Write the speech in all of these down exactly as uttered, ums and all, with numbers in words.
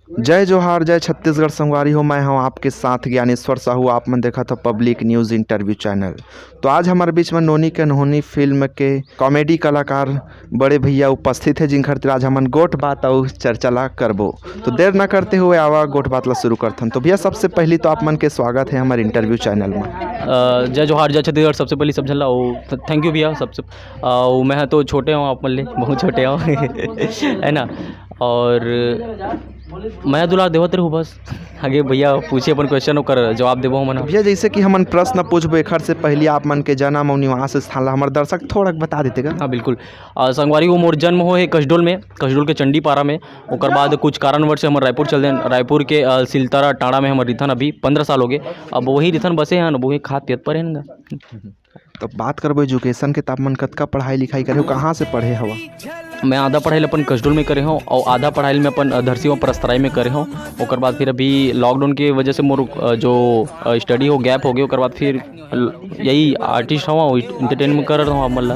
जय जोहार, जय छत्तीसगढ़ संगवारी हो, मैं हूं आपके साथ ज्ञानेश्वर साहू। आप मन देखत हो पब्लिक न्यूज़ इंटरव्यू चैनल। तो आज हमारे बीच में नोनी के अनहोनी फिल्म के कॉमेडी कलाकार बड़े भैया उपस्थित हे, जिनकर तीर आज हमन गोठ बात अउ चर्चा ला करबो। तो देर ना करते हुए आवा गोठ बात ला शुरू करथन। तो भैया, सबसे पहली तो आप मन के स्वागत हे हमारे इंटरव्यू चैनल में। अ, जय जोहार, जय छत्तीसगढ़। सबसे पहली सब झन ला, ओ, थ-, thank you भैया। सबसे, अ, ओ, मैं तो छोटे हूँ आप मन ले, बहुत छोटे हूँ है ना। और मैं दुलार देवत रहूँ बस। आगे भैया पूछे अपन क्वेश्चन, ओकर जवाब देबो हमन। भैया, जैसे कि हमन प्रश्न पूछबो, एखर से पहली आप मन के जन्म अउ निवास स्थान ला हमर दर्शक थोड़ा बता देते का? हाँ, बिल्कुल। अ, संगवारी हो, मोर जन्म हो हे कसडोल में, कसडोल के चंडीपारा में। ओकर बाद कुछ कारणवश से हमर रायपुर चल देन। रायपुर के, अ, सिलतारा टांड़ा में हमर रिथन अभी पंद्रह साल हो गए। अब वही रिथन बसे हन, वही खात पियत परे हन गा। तो बात करबो एजुकेशन के, त आप मन कतका पढ़ाई लिखाई करे हो, कहाँ से पढ़े हवा? मैं आधा पढ़ाई ल अपन कसडोल में करे हूँ और आधा पढ़ाई ल मैं अपन, अ, धरसीवा परस्तराई में करे हूँ। ओकर बाद फिर अभी लॉकडाउन के वजह से मोर, अ, जो, अ, स्टडी हो, गैप हो गए। ओकर बाद फिर ल-, यही आर्टिस्ट हूँ, एंटरटेनमेंट कर रहा हूँ आप मन ला।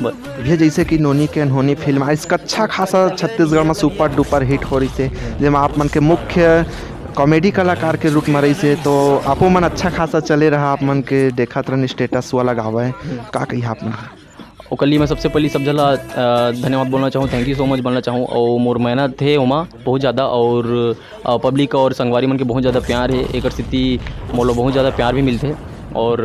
बस। भैया, जैसे कि नोनी के अनहोनी फिल्म आइस, अच्छा खासा छत्तीसगढ़ में सुपर डुपर हिट हो रही से, जेमा आप मन के मुख्य कॉमेडी कलाकार के रूप में रही से, तो आपो मन अच्छा खासा चले रहा, आप मन के देखत रहन स्टेटस वाला गावे, का कही आप मन? ओकर लिए मैं सबसे पहली सब झन ला, अ, धन्यवाद बोलना चाहूँ, thank you so much बोलना चाहूँ। और मोर मेहनत हे ओमा बहुत ज़्यादा, और, अ, पब्लिक और संगवारी मन के बहुत ज़्यादा प्यार हे, एकर सेती मोला बहुत ज़्यादा प्यार भी मिलथे। और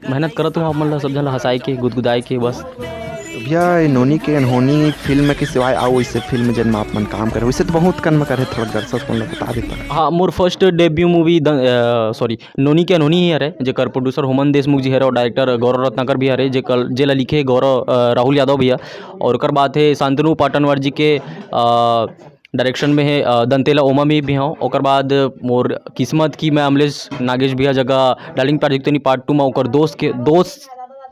मेहनत करत हूँ आप मन ला, सब झन ला हंसाए के, गुदगुदाए के, बस। तो भैया, ये नोनी के अनहोनी फिल्म के सिवाय अउ वैसे फिल्म जेन में आप मन काम करे, वैसे तो बहुत कन में करे, थोड़ा दर्शक मन ला बता देता। हाँ, मोर first debut movie the-, uh, sorry, नोनी के अनहोनी ही हरे, जेकर प्रोड्यूसर होमन देशमुख जी हरे और डायरेक्टर गौरव रत्नाकर भी हरे, जेकर, जेला लिखे गौरव, अ, राहुल यादव भैया। और ओकर बाद हे शांतनु पाटनवार जी के, अ, डायरेक्शन में हे, अ, दंतेला, ओमा में भी हूँ। ओकर बाद मोर किस्मत कि मैं अमलेश नागेश भैया जगह डार्लिंग प्यार जुगतनी पार्ट टू में ओकर दोस्त के, दोस्त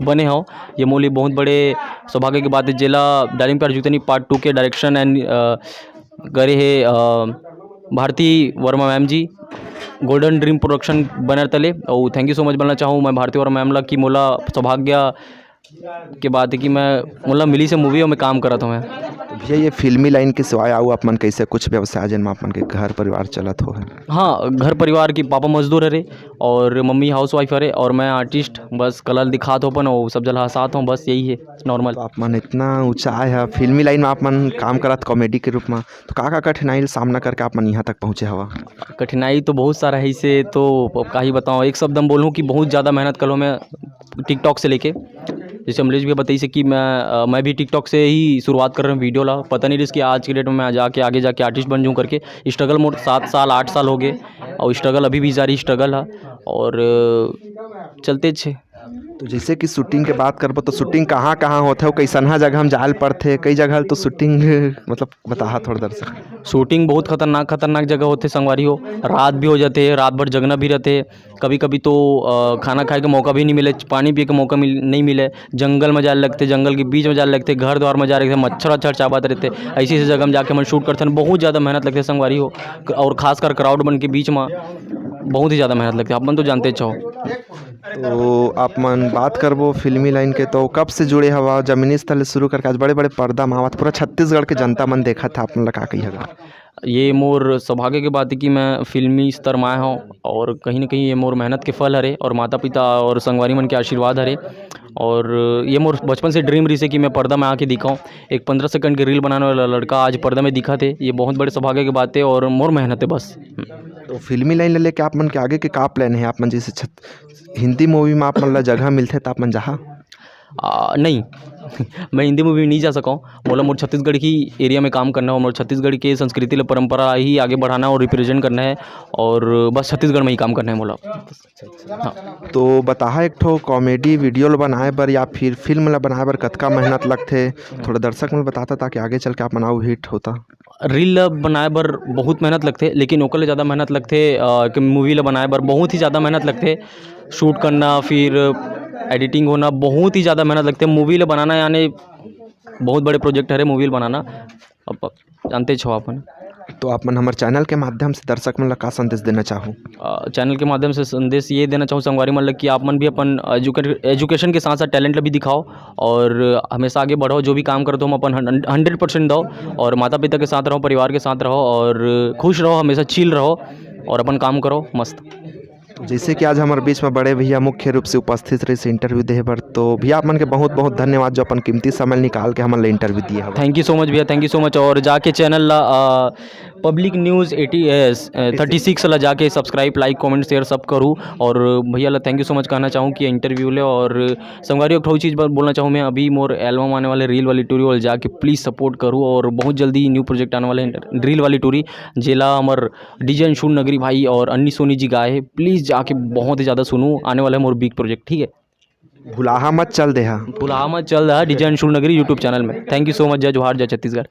बने हूँ। ये मोर लिए बहुत बड़े सौभाग्य के बात हे, जेला डार्लिंग प्यार जुगतनी पार्ट टू के डायरेक्शन एंड, अ, करे हे, अ, भारती वर्मा मैम जी, गोल्डन ड्रीम प्रोडक्शन बैनर तले। और thank you so much बोलना चाहूँ मैं भारती वर्मा मैम ला कि मोला सौभाग्य के बात हे कि मैं, मोला मिली से मूवी में काम करत हूँ मैं। तो भैया, ये फिल्मी लाइन के सिवाय अउ आप मन कैसे कुछ व्यवसाय जेन में आप मन के घर परिवार चलत हो है? हाँ, घर परिवार की पापा मजदूर हरे और मम्मी हाउसवाइफ हरे और मैं आर्टिस्ट, बस कला दिखात हो अपन और सब झन ला हंसात हूँ, बस यही है नॉर्मल। तो आप मन इतना ऊंचाई है, फिल्मी लाइन में आप मन काम करत कॉमेडी के रूप में, तो का का कठिनाई ला सामना करके आप मन यहाँ तक पहुँचे हवा? कठिनाई तो बहुत सारा है, इसे तो अब का ही बताऊँ, एक शब्द हम बोलूँ कि बहुत ज़्यादा मेहनत कर लो मैं टिकटॉक से लेके। जैसे अमलेश भैया बताइस कि मैं, अ, मैं भी टिकटॉक से ही शुरुआत कर रहा हूँ वीडियो ला। पता नहीं रहिस कि आज के डेट में मैं जाके, आगे जाके आर्टिस्ट बन जाऊँ करके। स्ट्रगल मोर सात साल, आठ साल हो गए और स्ट्रगल अभी भी जारी स्ट्रगल है और, अ, चलते छे। तो जैसे कि शूटिंग के बात करबो, तो शूटिंग कहाँ कहाँ होथे, अउ कैसनहा जगह हम जाए ल पड़थे, कई जगह तो शूटिंग मतलब बताहा थोड़ा दर्शक। शूटिंग बहुत खतरनाक, खतरनाक जगह होथे संगवारी हो। रात भी हो जाथे, रात भर जगना भी रहथे। कभी कभी तो, अ, खाना खाए के मौका भी नहीं मिले, पानी पिए के मौका मिल, नहीं मिले। जंगल में जाए लगथे, जंगल के बीच में जाए लगथे, घर द्वार में जाए लगथे, मच्छर वच्छर चाबत रहथे। ऐसी ऐसी जगह में जाके हमन शूट करथन, बहुत ज़्यादा मेहनत लगथे संगवारी हो। और खासकर क्राउड मन के बीच में बहुत ही ज़्यादा मेहनत लगथे, आप मन तो जानते हो। तो आप मन बात करबो फिल्मी लाइन के, तो कब से जुड़े हवा, जमीनी स्तर ले शुरू करके आज बड़े बड़े पर्दा में आवत, पूरा छत्तीसगढ़ के जनता मन देखत हे, आप मन ला का कही हगा? ये मोर सौभाग्य के बात है कि मैं फिल्मी स्तर में आया हूँ और कहीं ना कहीं ये मोर मेहनत के फल हरे और माता पिता और संगवारी मन के आशीर्वाद हरे। और ये मोर बचपन से ड्रीम रहिसे कि मैं पर्दा में आके दिखाऊँ। एक पंद्रह सेकंड के रील बनाने वाला लड़का आज पर्दा में दिखत हे, ये बहुत बड़े सौभाग्य के बात है और मोर मेहनत है बस। तो फिल्मी लाइन ले लेके आप मन के आगे के का प्लान है? आप मन जैसे छत-, हिंदी मूवी में आप मन ला जगह मिलथे, तो आप मन जाहा? आ, नहीं, मैं हिंदी मूवी में नहीं जा सका हूँ। मोला मोर छत्तीसगढ़ की एरिया में काम करना है और मोर छत्तीसगढ़ के संस्कृति ल परंपरा ही आगे बढ़ाना और रिप्रेजेंट करना है और बस छत्तीसगढ़ में ही काम करना है मोला। हाँ। तो बताहा, एक ठो कॉमेडी वीडियो ल बनाए बर या फिर फिल्म ल बनाए बर कतका मेहनत लगथे, थोड़ा दर्शक मन बताता, ताकि आगे चल के आप मन अउ हिट होता। रील ल बनाए बर बहुत मेहनत लगथे, लेकिन ओकर ले ज़्यादा मेहनत लगथे, अ, कि मूवी ल बनाए बर बहुत ही ज़्यादा मेहनत लगथे। शूट करना, फिर एडिटिंग होना, बहुत ही ज़्यादा मेहनत लगथे। मूवी ल बनाना यानी बहुत बड़े प्रोजेक्ट हरे मूवी ल बनाना, अब जानते छो अपन। तो आप मन हमर चैनल के माध्यम से दर्शक मन ला का संदेश देना चाहू? चैनल के माध्यम से संदेश ये देना चाहूँ संगवारी मन ल कि आप मन भी अपन एजुके एजुकेशन के साथ साथ टैलेंट ल भी दिखाओ। और हमेशा आगे बढ़ो, जो भी काम करो तुम अपन हंड्रेड परसेंट दो। और माता पिता के साथ रहो, परिवार के साथ रहो और खुश रहो, हमेशा चिल रहो और अपन काम करो मस्त। तो जैसे कि आज हमारे बीच में बड़े भैया मुख्य रूप से उपस्थित रहे इंटरव्यू दे बर, तो भैया आप मन के बहुत बहुत धन्यवाद जो अपन कीमती समय निकाल के हमन ला इंटरव्यू दिए हवे। थैंक यू सो मच भैया, थैंक यू सो मच। और जाके चैनल ला public news eighty thirty six ला जाके सब्सक्राइब, लाइक, कमेंट, शेयर सब करू। और भैया ला थैंक यू सो मच कहना चाहूँ कि इंटरव्यू ले। और संगवारी एक ठो चीज़ बोलना चाहूँ मैं, अभी मोर एल्बम आने वाले रील वाली टूरी वाले जाके प्लीज़ सपोर्ट करू। और बहुत जल्दी न्यू प्रोजेक्ट आने वाले हैं रील वाली टूरी, जेला हमर डीजे अंशुल नगरी भाई और अन्नी सोनी जी गाए हैं। प्लीज़ जाके बहुत ही ज़्यादा सुनू, आने वाला है मोर बिग प्रोजेक्ट, ठीक है। भुलाहा मत चल देहा। भुलाहा मत चल देहा डीजे अंशुल नगरी यूट्यूब चैनल में। Thank you so much. जय जोहार, जय छत्तीसगढ़।